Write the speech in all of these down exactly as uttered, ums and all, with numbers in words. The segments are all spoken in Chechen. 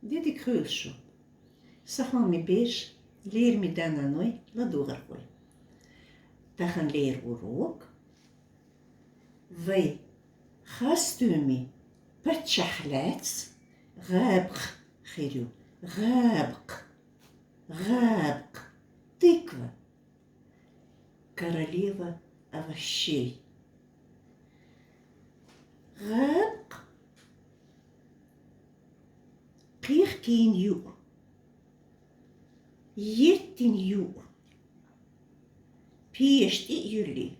Дика хуьлда шун, са хьоме бераш, лераме да-наной, ладувгӀархой. Тахан лерг урок. Вай хастуьми паччахь лаьцна гӀабакх хир ю. ГӀабакх. ГӀабакх. Тыква. Королева овощей. ГӀабакх. Кхехкийна юъ. Еттина юъ. Пеша тӀа а юьллий,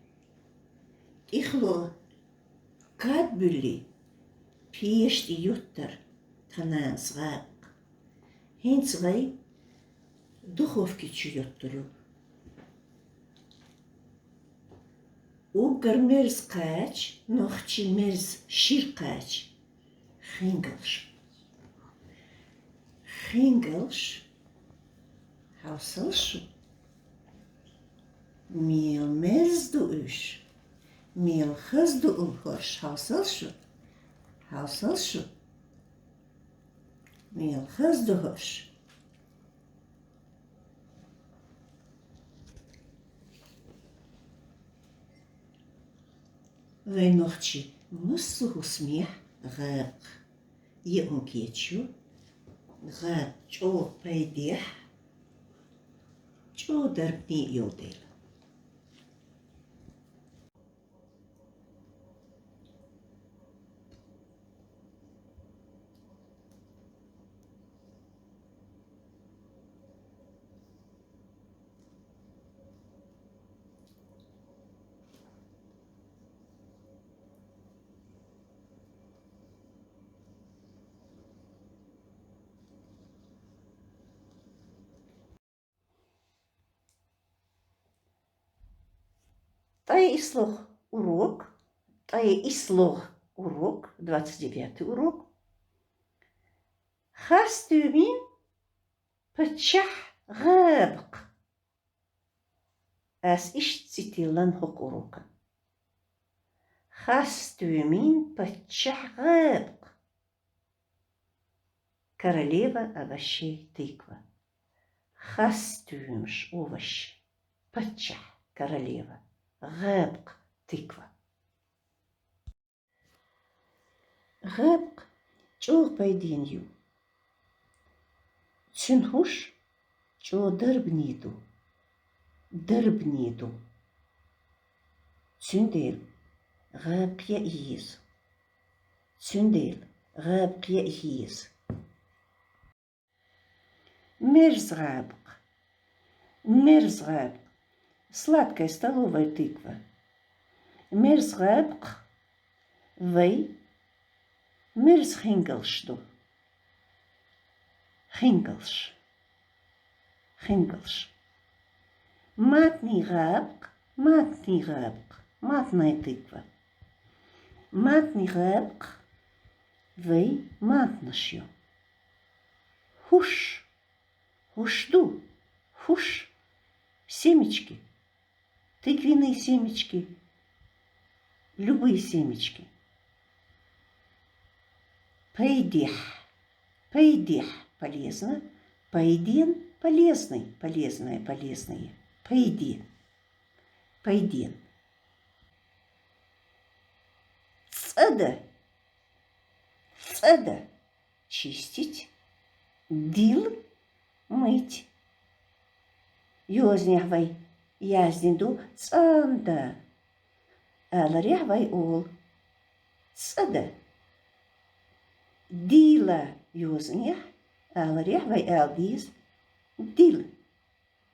тӀехло кад буьллий, пеша тӀа юттар тхананас гӀабакх. ХӀинца вай духовки чу юттур ю. Уггар мерза кхача, нохчий мерза шира кхача — хингалш. Хингалш. Хьовсал шу, мел мерза ду уьш, мел хаза ду хӀорш. Хьовсал шу, хьовсал шу, мел хаза ду хӀорш. Вай нохчий массо а хӀусамехь гӀабакх. Е хӀун кечу, гӀабакх чӀогӀа пайдехь, чӀогӀа дарбане йолу дела. ТӀе ислогӀа урок, тӀе ислогӀа урок, двадцать девятый урок. Хастуьмин паччахь гӀабакх. Ас иштта цитийлла хӀокху урокан. Хастуьмин паччахь гӀабакх. Королева овощей — тыква. Хастуьмаш — овощи. Паччахь — королева. ГӀабакх — тыква. ГӀабакх чӀогӀа пайден ю. Цуьнан хӀуш чӀогӀа дарбане ду. Дарбане ду. Цундела гӀабакх яа еза. Цундела гӀабакх яа еза. Мерза гӀабакх. Мерза гӀабакх. Сладкая столовая тыква. Мерза гӀабакх. Вай мерза хингалш ду. Хингалш. Хингалш. Матний гӀабакх. Матний гӀабакх. Матная тыква. Матний гӀабакх. Вай матанаш ю. ХӀуш. ХӀуш ду. ХӀуш. Семечки. Тыквенные семечки. Любые семечки. Пайдехь. Пайдехь — полезно. Пайден — полезный. Полезное, полезные. Пайден. Пайден. ЦӀа да. ЦӀа да. Чистить. Дила — мыть. Йозанехь вай яздина ду цӀан да. Аларехь вай олу: цӀа да. Дила йозанехь, аларехь вай ала деза: дила.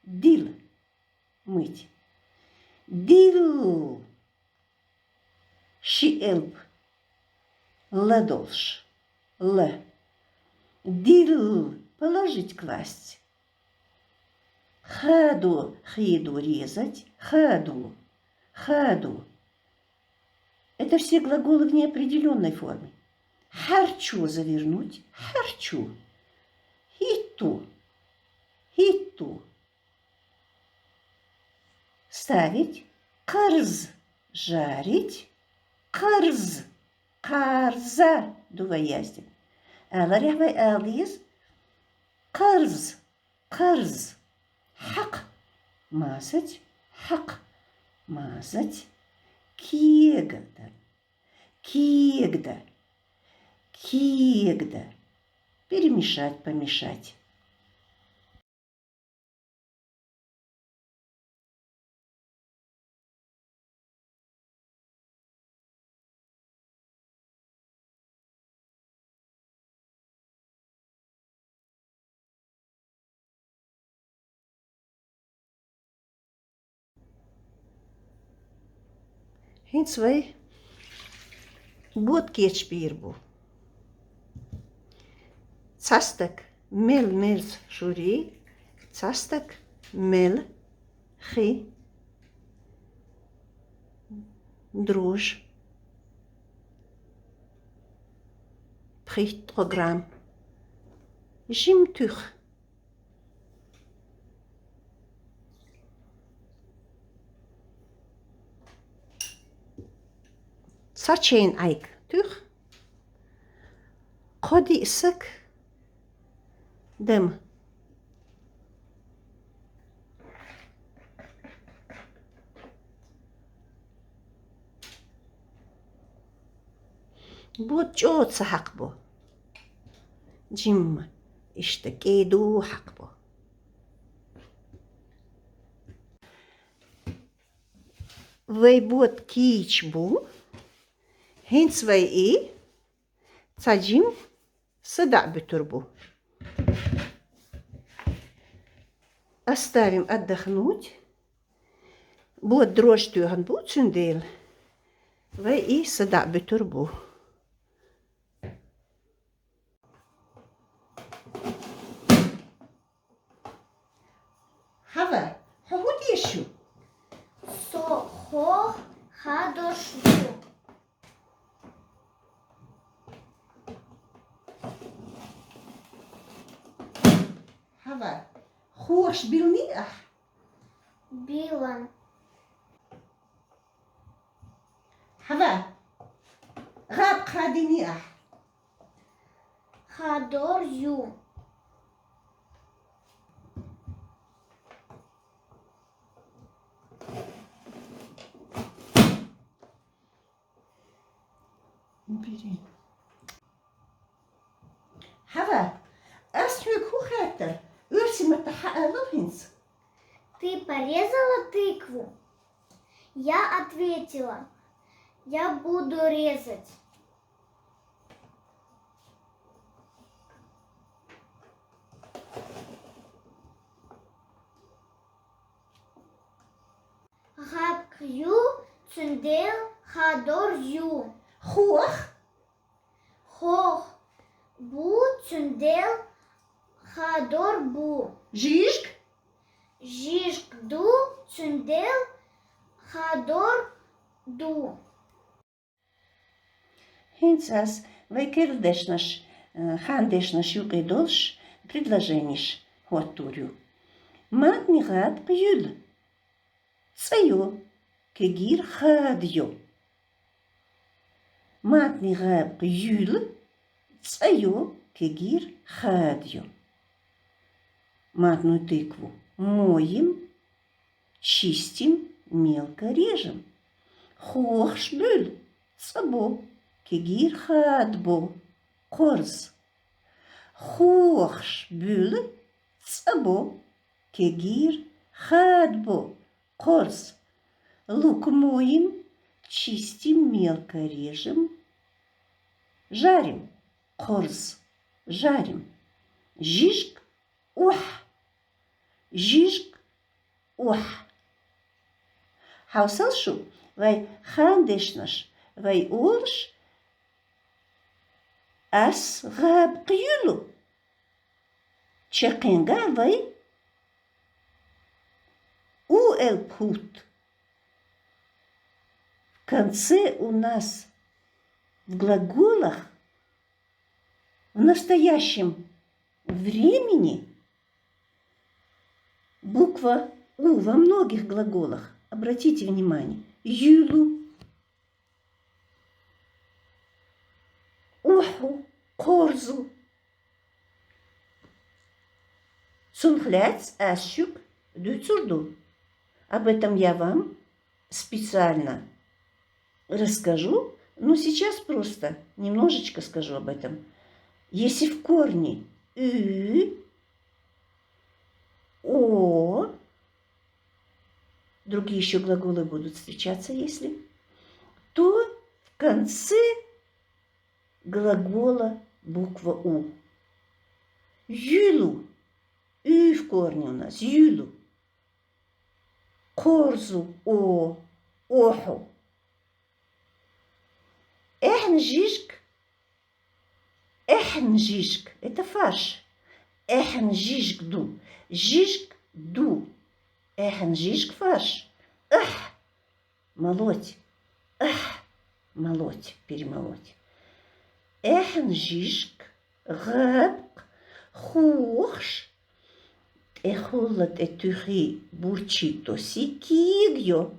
Дила. Мыть. Дил. Ши элп. Л долуш. Л. Дил. Положить, класть. Х ду, х ду резать. Х ду. Х ду. Это все глаголы в неопределённой форме. Хьарчу — завернуть. Хьарчу. ХӀитту. ХӀитту. Ставить. Кхарз. Жарить. Кхарз. Кхарза ду вай яздина. Аларехь вай ала деза: Къарз, къарз. Хьакъ. Масать, хьакъ. Масать. Кегадар. Кегда. Кегда. Перемешать, помешать. ХӀинца вай бод кечбийр бу. Цхьа стаг мел мерза шура, цхьа стаг мел хи дрож, пхийтта-ткъо грамм. Жим туьх. Цхьа чайный Ӏайка туьх. Кхо-диъ саг дама. Бод чӀогӀа ца хьакхабо. Жимма иштта кӀеду хьакхабо. Вай бод кийча бу. ХӀинца вай и цхьа жим садаӀа буьтур бу. Оставим отдохнуть. Бод дрож тоьхна бу, цундела вай и садаӀа буьтур бу. Хьава, хьо хӀун деш ю? Со хох хадош ю. Хьава, хохаш биллий ахь? Биллан. Хьава, гӀаб хадиний ахь? Хадор ю. Убери. Хьава, ас хьоьга хӀун хаьттар? Оьрсийн маттахь хьаалал хӀинца. Ты порезала тыкву? Я ответила: я буду резать. ГӀаб ю, цундела хадор ю. Хох. Хох бу, цундела хадор бу. Жижиг. Жижиг ду, цундела хадор ду. ХӀинца ас вай керла дешнаш, э, хандешнаш юкъе долуш предложенеш хӀоттор ю. Матни гӀаб юьлу. ЦӀа йо, кегийра хада йо. Матни гӀаб юьлу, цӀа йо, кегийра хада йо. Матную тыкву моем, чистим, мелко режем. Хохаш буьлу, цӀа бо, кегийра хада бо, кхорз. Хохаш буьлу, цӀа бо, кегийра хада бо, кхорз. Лук моем, чистим, мелко режем. Жарим, кхорз, жарим. Жижиг, охьа. Жижиг, охьа. Хьовсал шу, вай хандешнаш, вай олуш, ас гӀаб юьлу. Чаккхенга вай у элп хӀутту. В конце у нас в глаголах, в настоящем времени буква у во многих глаголах. Обратите внимание. Юьлу, охьу, кхорзу. Цунхлац ас шуг дуцурду. Об этом я вам специально расскажу, но сейчас просто немножечко скажу об этом. Если в корне ы, о, другие еще глаголы будут встречаться, если, то в конце глагола буква у. Юлу. Ю в корне у нас. Юлу. Корзу. О. Оху. Эхн жижг. Эхн жижг. Это фарш. Эхн жижг ду. Жижг ду. Эхн жижг фарш. Эх. Молоть. Эх. Молоть. Перемолоть. Эхн жижг. Гъбк. Хуухш. Тӏехулла тӏетуьхи бурчи тоси кииг йо.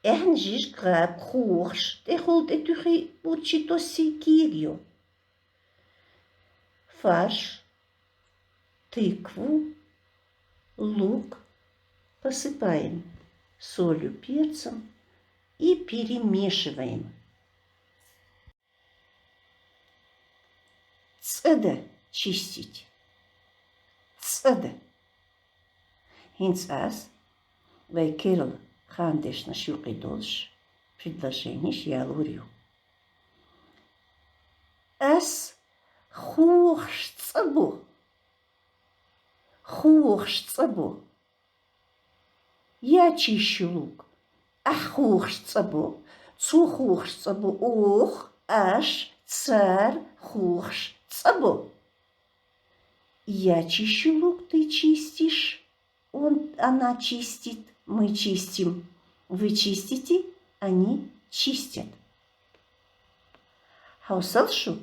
Эхн жижг гъбк хуухш. Тӏехулла тӏетуьхи бурчи тоси кииг йо. Фарш, тыкву, лук посыпаем солью, перцем и перемешиваем. Цӏада чистить. Цӏада. Гьинц ас вай керла хандешна шуькъи долш предложениш ялур ю. Ас хуухш цӏабу. Хуухш цӏабу. Я чищу лук. Ах хуухш цӏабу. Цу хуухш цӏабу. Ох, аш, цар хуухш цӏабу. Я чищу лук, ты чистишь. Он, она чистит, мы чистим. Вы чистите, они чистят. Гьавсал шу.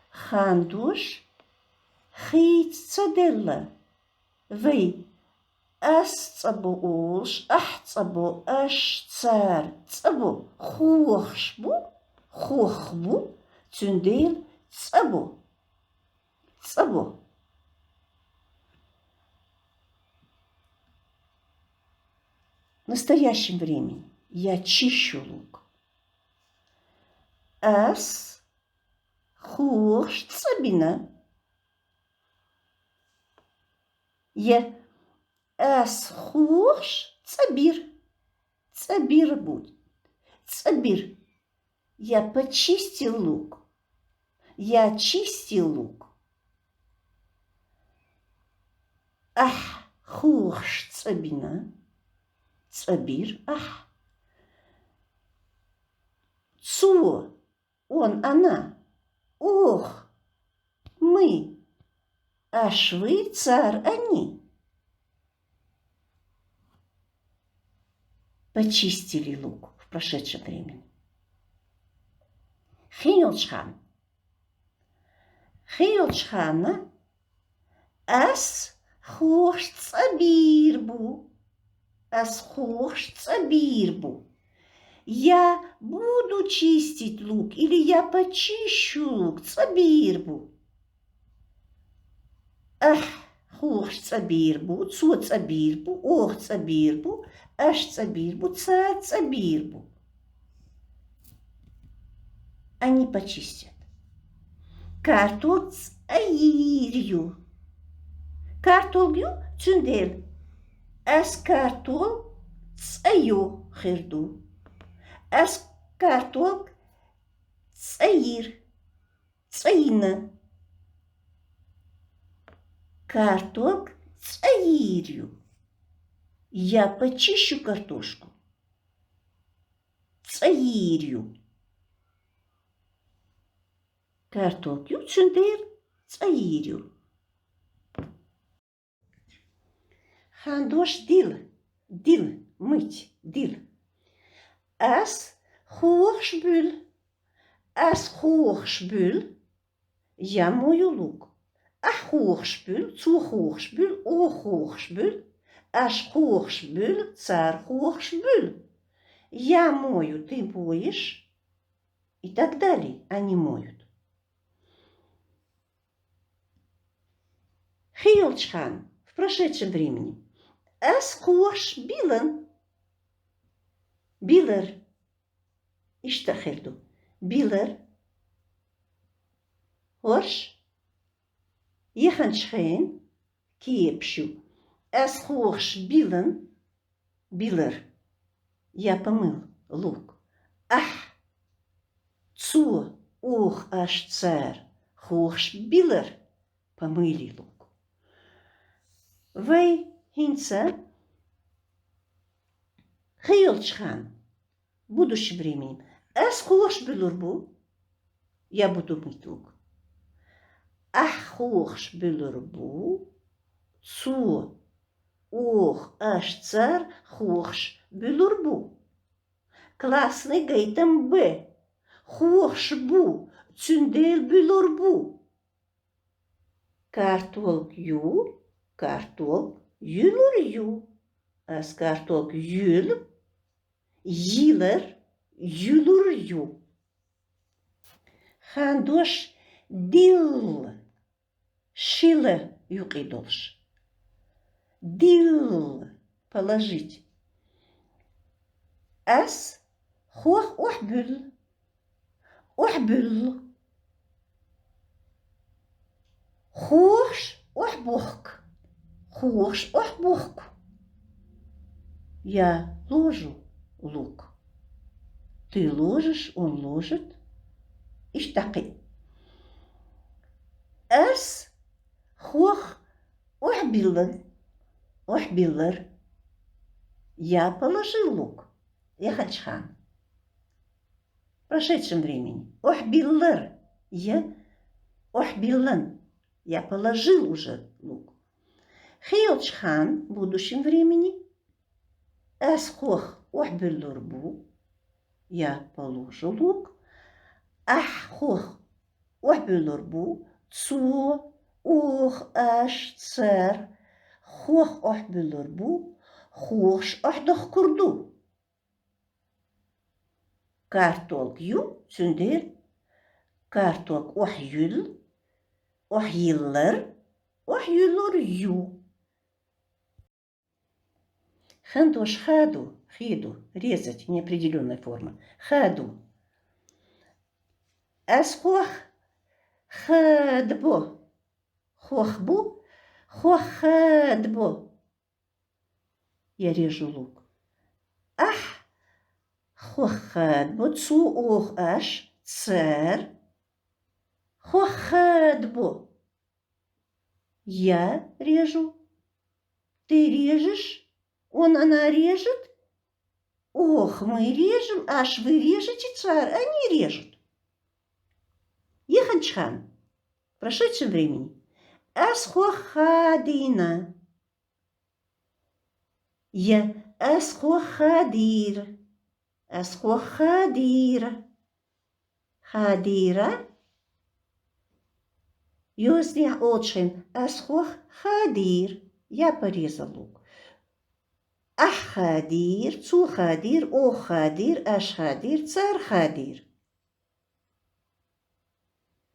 Хандуш хиц цаделла. Вай ас цӏабу улш, ах цӏабу, аш, цар цӏабу, хух бу, хух бу, цундел цӏабу. Цӏабу. В настоящем времени я чищу лук. Ас хух цӏабина. Я ас хух цӏабир. Цӏабир буд. Цӏабир. Я почистил лук. Я чистил лук. Ах хух цӏабина. Цӏабир ах. Цу. Он, она. Ох. Мы. Аш, вы, цар, они. Почистили лук в прошедшем времени. Хин йолчхан. Хин йолчхана ас хух цӏабир бу. Ас хух цӏабир бу. Я буду чистить лук или я почищу лук цӏабир бу. Ах хух цӏабир бу, цу цӏабир бу, ох цӏабир бу, аш цӏабир бу, цар цӏабир бу. Они почистят. Картолк цӏайир ю. Картолк ю цундел. Ас картолк цӏаю хирду. Ас картолк цӏайир. Цӏайина. Картолк цӏайир ю. Я почищу картошку. Цӏайир ю. Картолк ю цундел цӏайир ю. Хандош дил, дил, мыть, дил. Ас хух буьл, ас хух буьл, я мою лук. Ах хух буьл, цу хух буьл, ох хух буьл, аш хух буьл, цар хух буьл. Я мою, ты моешь, и так далее. Они моют. Кхыйолча хана, в прошедшем времени. Аз кхохаш билан. Билар. Иштта хир ду. Билар. ХӀорш. Яханча хана кепаш ю. Аз кхохаш билан. Билар. Я помыл лук. Ахь. Цо. Оха, аш, цар. Кхохаш билар. Помыли лук. Вай хӀинца кхыйолча хана, будущем времени. Аз кхохаш буьллур бу. Я буду мыть лук. Ахь кхохаш буьллур бу. Цо. Оха, аш, цар кхохаш буьллур бу. Классный гайтам б. Кхохаш бу, цундела буьллур бу. Картолка ю, картолка юьллур ю. Аз картолка юьл, йилар, юьллур ю. Хандош дилла, шила юкъе долуш. Дилла, положить. Аз хох охьабуьллу. Охьабуьллу. Хохаш охьабохку. Хохаш охьабохку. Я ложу лук. Ты ложишь, он ложит. Иштта кхин. Аз хох охьабиллан. Охьабиллар. Я положил лук. Яханча хана. В прошедшем времени. Охьабиллар. Я охьабиллан. Я положил уже лук. Кхыйолча хана, будущем времени. Аз хох охьабуьллур бу. Я положу лук. Ахь хох охьабуьллур бу. Цо, оха, аш, цар хох охьабуьллур бу. Хохаш охьадохкур ду. Картолка ю, цундела картолка охьаюьллу, охьайиллар, охьаюьллур ю. Хандош ха ду, хи ду, резать, неопределённая форма. Ха ду. Аз хох хадбо. Хох бу, хох хадбо. Я режу лук. Ахь хох хадбо, цо, оха, аш, цар хох хадбо. Я режу. Ты режешь. Он, она режет. Ох, мы режем. Аш, вы режете. Цар, они режут. Яханча хана. В прошедшем времени. Аз хох хадийна. Я, аз хох хадийра. Аз хох хадийра. Хадийра. Йоьзна олучу хенахь аз хох хадийра. Я порезал лук. Ахь хадийра, цо хадийра, оха хадийра, аш хадийра, цар хадийра.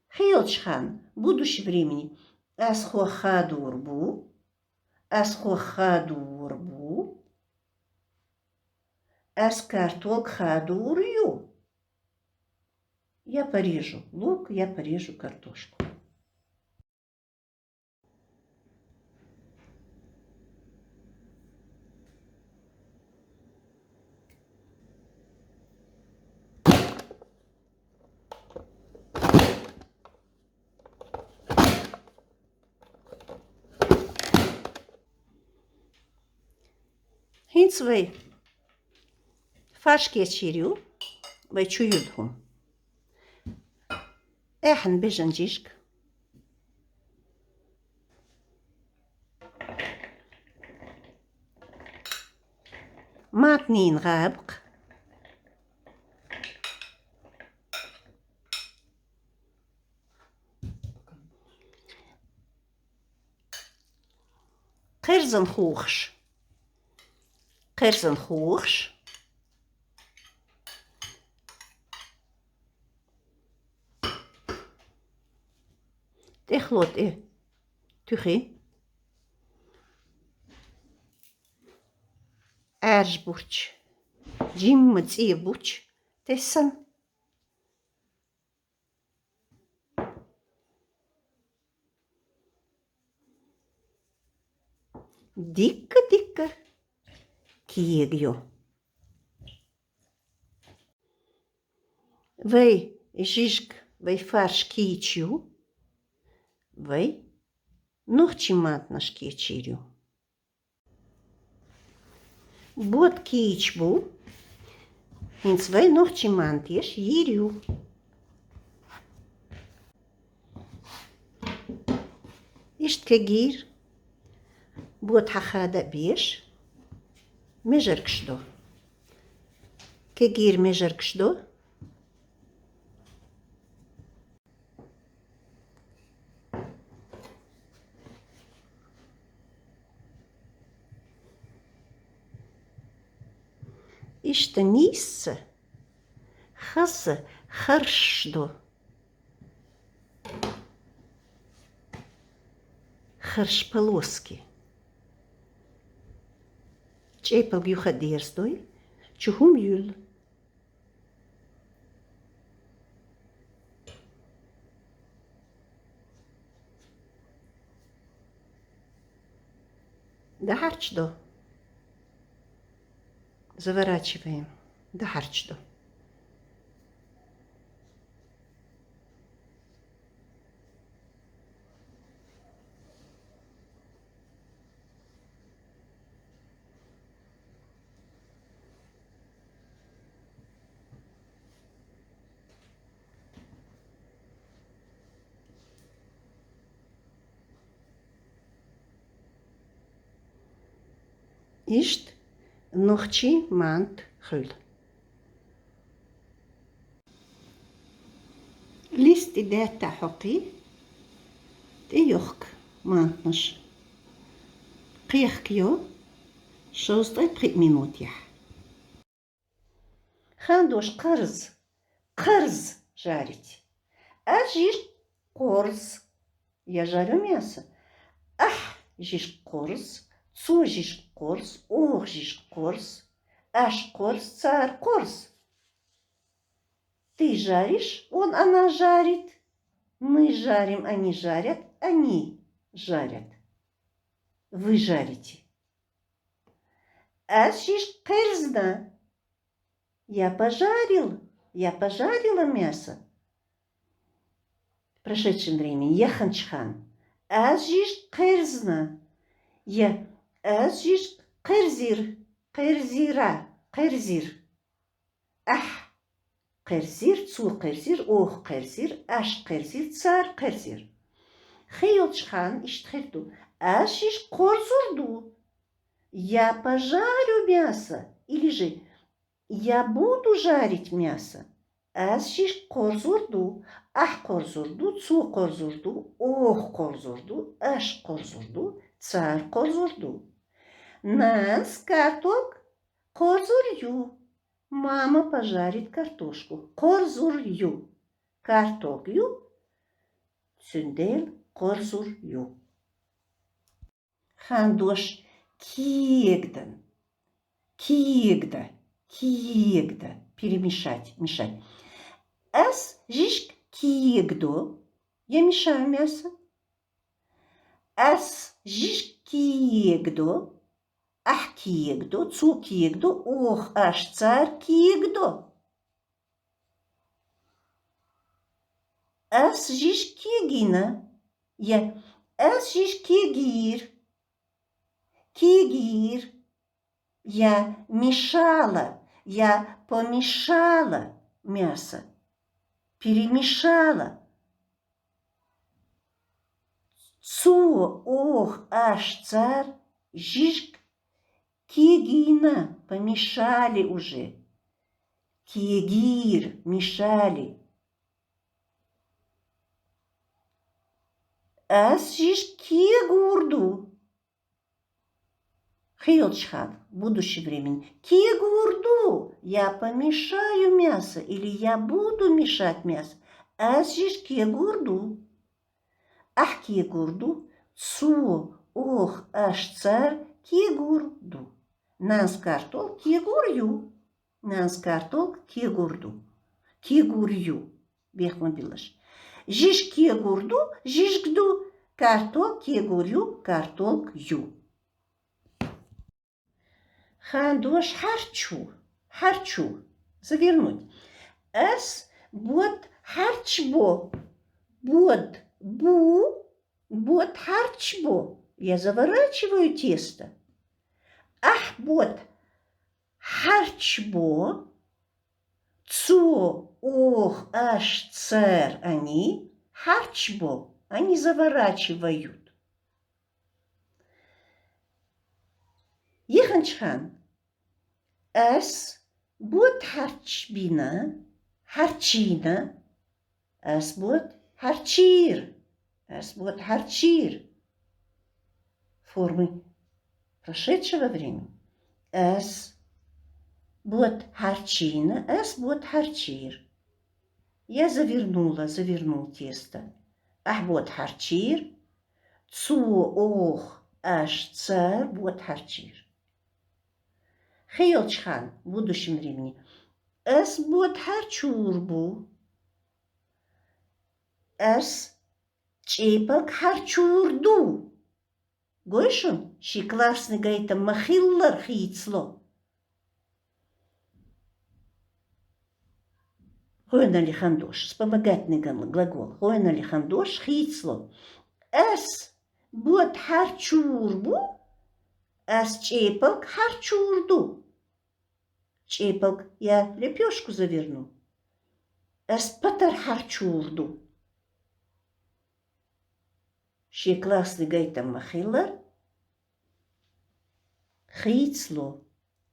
Кхыйолчу ханна, будущем времени, аз хох хадор бу, аз хох хадор бу, аз картолка хадор ю. Я порежу лук, я порежу картошку. ХӀинца вай фарш кечйийр ю, вай чу юьллу хӀума. Аьхна бежан жижиг. Матнийн гӀабакх. Кхерзан хухаш. Кхерзан хухаш. ТӀехло тӀе туьхи. аьржа буч, жимма цӀе буч тессан. Дикка-дикка кега ю. Вай жижиг, вай фарш кийча ю, вай нохчий мантанаш кийча йир ю. Бод кийча бу, хӀинца вай нохчий манташ йир ю. Иштта кегийра бод хьахада а беш, межаргаш ду. Кегийра межаргаш ду. Иштта нийсса, хаза харш ду. Харш полоски. ЧӀепалг юха дерзадой, чу хӀума юл. ДӀахьарчаду. Заворачиваем. ДӀахьарчаду. Иштта нохчий мант хуьлу. Листе даьтта хьокхий, тӀейохка мантанаш. Кхехка ю шовзткъе пхиъ минутехь. Хандош кхарз. Кхарз жарить. Ас жижиг кхорз. Я жарю мясо. Ахь жижиг кхорз, цо жижиг кхорз, оха жижиг кхорз, аш кхорз, цар кхорз. Ты жаришь, он, она жарит. Мы жарим, они жарят, они жарят. Вы жарите. Ас жижиг кхерзна. Я пожарил, я пожарила мясо. В прошедшем времени, яханчу хана. Ас жижиг кхерзна. Я, ас жижиг кхерзира, кхерзира, кхерзира. Ахь кхерзира, цо кхерзира, оха кхерзира, аш кхерзира, цара кхерзира. Хи йолчу хана иштта хир ду. Ас жижиг кхорзур ду. Я пожарю мясо, или же я буду жарить мясо. Ас жижиг кхорзур ду, ахь кхорзур ду, цо кхорзур ду, оха кхорзур ду, аш кхорзур ду, цара кхорзур ду. Нанас картолка кхорзур ю. Мама пожарит картошку. Кхорзур ю. Картолка ю, цундела кхорзур ю. Хандош кегдан. Кегда. Кегда. Перемешать. Мешать. Ас жижиг кегду. Я мешаю мясо. Ас жижиг кегду. Ахь кегду. Цо кегду. Оха, аш, цара кегду. Ас жижиг кегийна. Я, ас жижиг кегийра. Кегийра. Я мешала. Я помешала мясо. Перемешала. Цо, оха, аш, цара жижиг кегийна, помешали уже. Кегийра, мешали. Ас жижиг кегур ду. Хи йолчу хана, в будущем времени. Кегур ду, я помешаю мясо или я буду мешать мясо. Ас жижиг кегур ду. Ахь кегур ду, цо, оха, аш, цара кегур ду. Нанас картол кегор ю. Нанас картол кегор ду. Кегор ю. Бехк ма биллалаш. Жижиг кегор ду, жижиг ду. Картол кегор ю, картол ю. Хандош харчу. Харчу. Завернуть. Аз бод харчбо. Бод бу. Бод харчбо. Я заворачиваю тесто. Ахь бод харчбо. Цо, ох, аш, цар, они харчбо. Они заворачивают. Яханчхан. Аз бод харчбина. Харчина. Аз бод харчир. Аз бод харчир. Формы прошедшего времени. Аз бод харчина. Аз бод харчир. Я завернула, завернул тесто. Ахь бод харчир. Цо, ох, аш, цар бод харчир. Хейлчхан, в будущем времени. Аз бод харчур бу. Аз чӀепалг харчур ду. Гой шун, ши классный гайтам ма-хиллара хийцло. Гойнали хандош, вспомогательный глагол. Гойнали хандош хийцло. Аз бод харчур бу, аз чӀепалг харчур ду. ЧӀепалг я лепёшку заверну. Аз патар харчур ду. Ши классный гайтам ма-хиллара хийцло.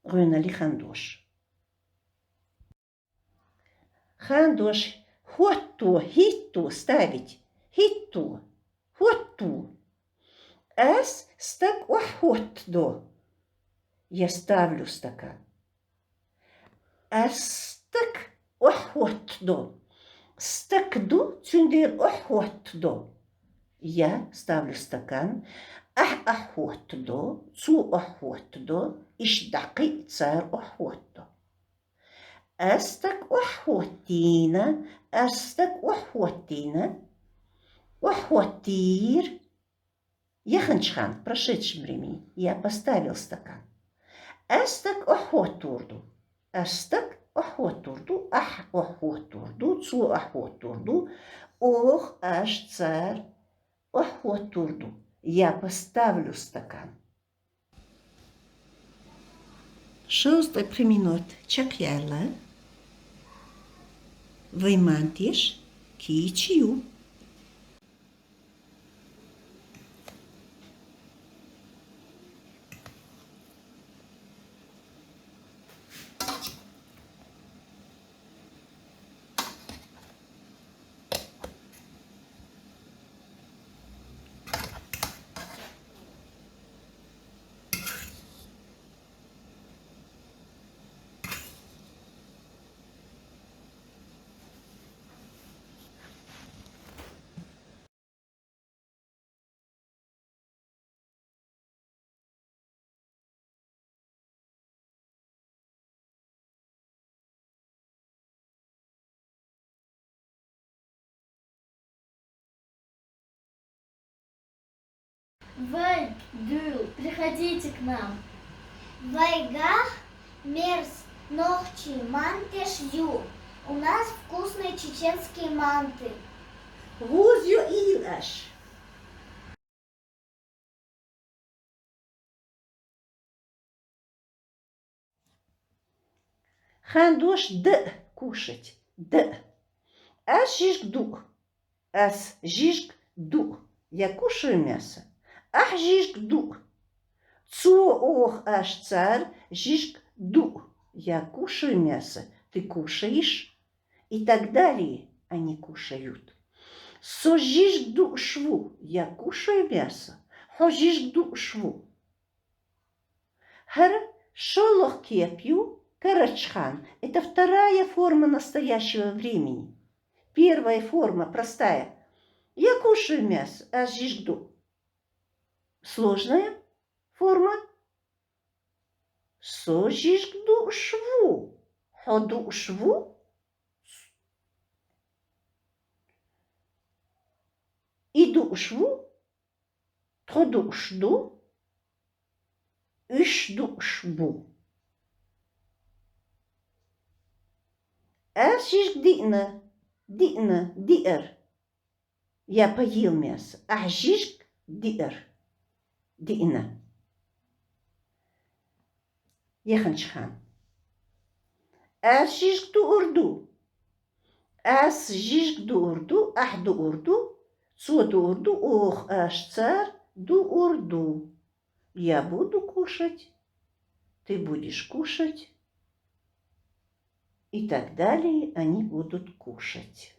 Гойнали хандош. Хандош хӀотто, хӀитто, ставить. ХӀитто, хӀотто. Аз стаг охьахӀоттадо. Я ставлю стакан. Аз стаг охьахӀоттадо. Стаг ду, цундела охьахӀоттадо. Я ставлю стакан. Ахь охьахӀоттадо, цо охьахӀоттадо, иштта дӀакхин цар охьахӀоттадо. Аз стаг охьахӀоттийна, аз стаг охьахӀоттийна, охьахӀоттийра. Яханчхан, в прошедшем времени, я поставил стакан. Аз стаг охьахӀоттур ду. Аз стаг охьахӀоттур ду, ахь охьахӀоттур ду, цо охьахӀоттур ду, ох, аш, цар охьахӀоттур ду. Я поставлю стакан. Шовзткъе пхи минот чакхъяьлла. Вай мантеш кийча ю. Вай, Дюл, приходите к нам. Вайгахь мерза нохчий мантеш ю. У нас вкусные чеченские манты. Гуз ю ийла аш. Хандош д кушать. Д. Аз жижиг ду. Аз жижиг ду. Я кушаю мясо. Ахь жижиг ду. Цо, ох, аш, цар жижиг ду. Я кушаю мясо. Ты кушаешь. И так далее. Они кушают. Со жижиг душ ву. Я кушаю мясо. Хьо жижиг душ ву. ХӀара шоллагӀа кеп ю, карарча хана. Это вторая форма настоящего времени. Первая форма простая. Я кушаю мясо, аз жижиг ду. Сложная форма. Со жижиг дууш ву. Хьо дууш ву? И дууш ву? Тхо дууш ду? Уьш дууш бу? Аз жижиг диъна. Диъна, диъар. Я поел мясо. Ахь жижиг диъар. Диъна. Яханчхан. Аз жижиг дуур ду. Аз жижиг дуур ду, ахь дуур ду, цо дуур ду, оха аш цар дуур ду. Я буду кушать, ты будешь кушать, и так далее, они будут кушать.